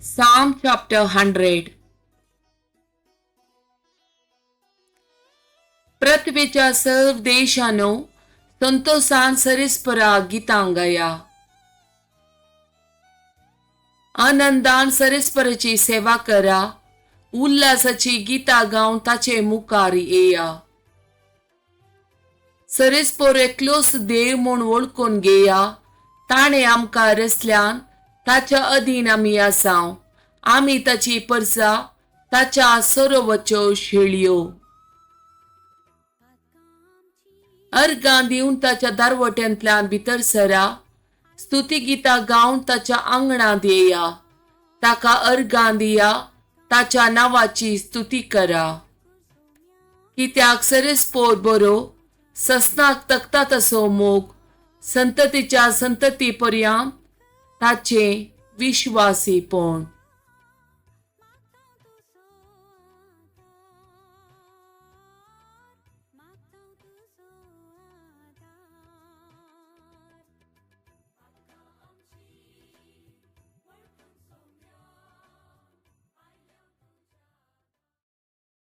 Psalm chapter 100. पृथ्वीच्या सर्व देशानो, संतोषान सरिस्परा गितां गाया. आनंदान सरिस्पराची सेवा करा, उल्हासाची गितां गावन ताचे मुखार येया. सरिस्पोर एकलोच देव म्हूण वळखून घेया. ताणें आमकां रचल्यान, ताच्या अधीन आमी आसाव. आमी ताची परसा, ताच्या सरोवच्यो शेळयो. अर्गां दिवन ताच्या दारवट्यांतल्यान भितर सरा, स्तुती गितां गावन ताच्या आंगणांत येया. ताका अर्गां दिया, ताच्या नांवाची स्तुती करा. कित्याक सरेस्पोर बरो, ससनाक तकता तसो मोग, संततीच्या संतती पर्यंत ताचें विश्वासीपण.